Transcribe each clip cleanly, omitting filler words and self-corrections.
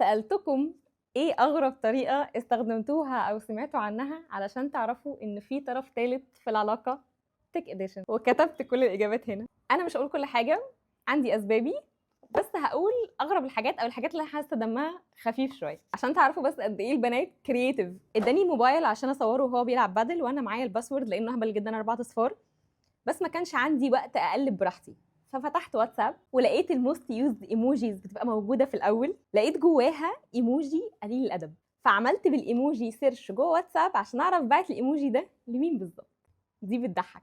سألتكم إيه أغرب طريقة استخدمتوها أو سمعتوا عنها علشان تعرفوا إن في طرف تالت في العلاقة tech edition، وكتبت كل الإجابات هنا. أنا مش هقول كل حاجة، عندي أسبابي، بس هقول أغرب الحاجات أو الحاجات اللي أنا حاسة دمها خفيف شوية عشان تعرفوا بس قد إيه البنات creative. اداني موبايل عشان أصوره وهو بيلعب بادل، وأنا معايا ال password لأنه هبل جدا 4 أصفار، بس ما كانش عندي وقت أقلب براحتي. ففتحت واتساب ولقيت ال most used emojis بتبقى موجودة في الاول، لقيت جواها ايموجي قليل الادب، فعملت بال emoji search جوه واتساب عشان اعرف بعت الايموجي ده لمين بالظبط. دي بتضحك.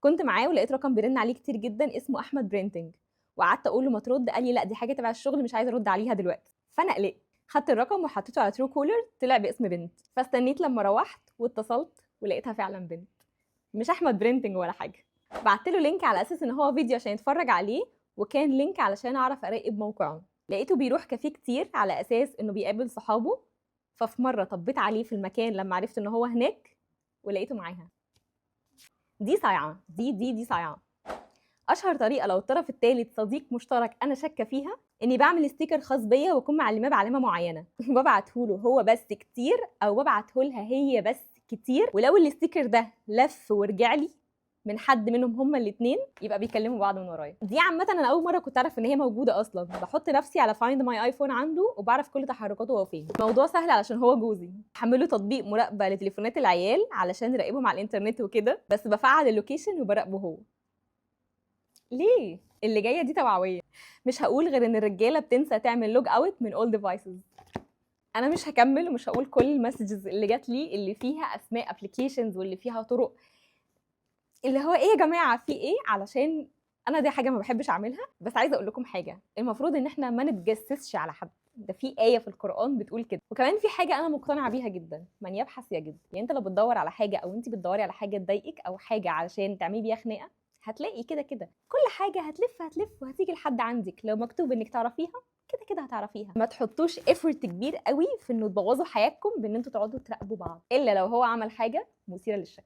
كنت معاه ولقيت رقم بيرن عليه كتير جدا اسمه احمد printing، وقعدت اقول له ما ترد، قال لي لا دي حاجة تبع الشغل مش عايزه ارد عليها دلوقتي. فانا قلقت، خدت الرقم وحطيته على Truecaller، طلع باسم بنت. فاستنيت لما روحت واتصلت ولقيتها فعلا بنت، مش احمد printing ولا حاجة. بعت له link على اساس ان هو فيديو عشان يتفرج عليه، وكان link علشان اعرف اراقب موقعه. لقيته بيروح كافيه كتير على اساس انه بيقابل صحابه، ففي مرة طبيت عليه في المكان لما عرفت ان هو هناك ولقيته معاها. دي صايعه، دي صايعه. اشهر طريقه لو الطرف الثالث صديق مشترك انا شاكه فيها، اني بعمل sticker خاص بيا واكون معلماه بعلامة معينة وببعته له هو بس كتير، او ببعته لها هي بس كتير، ولو ال sticker ده لف ورجع لي من حد منهم هما الاثنين يبقى بيكلموا بعض من ورايا. دي عامة انا اول مرة كنت اعرف ان هي موجودة اصلا. بحط نفسي على Find My iPhone عنده وبعرف كل تحركاته وهو فين. الموضوع سهل علشان هو جوزي. حمله تطبيق مراقبة لتليفونات العيال علشان يراقبهم على الانترنت وكده، بس بفعل ال location وبراقبه هو. ليه؟ اللي جاية دي توعويه. مش هقول غير ان الرجالة بتنسى تعمل log out من all devices. انا مش هكمل ومش هقول كل ال messages اللي جات لي اللي فيها اسماء applications واللي فيها طرق، اللي هو ايه يا جماعة في ايه، علشان انا دي حاجة ما بحبش اعملها. بس عايزه اقول لكم حاجه، المفروض ان احنا ما نتجسسش على حد، ده في ايه في القران بتقول كده. وكمان في حاجة انا مقتنعة بيها جدا، من يبحث يجد. يعني انت لو بتدور على حاجة او انت بتدوري على حاجة تضايقك او حاجة علشان تعملي بيها خناقه، هتلاقي كده كده كل حاجة هتلف هتلف وهتيجي لحد عندك. لو مكتوب انك تعرفيها كده كده هتعرفيها. ما تحطوش effort كبير قوي في انه تبوظوا حياتكم بان انتوا تقعدوا تراقبوا بعض، الا لو هو عمل حاجة مثيرة للشك.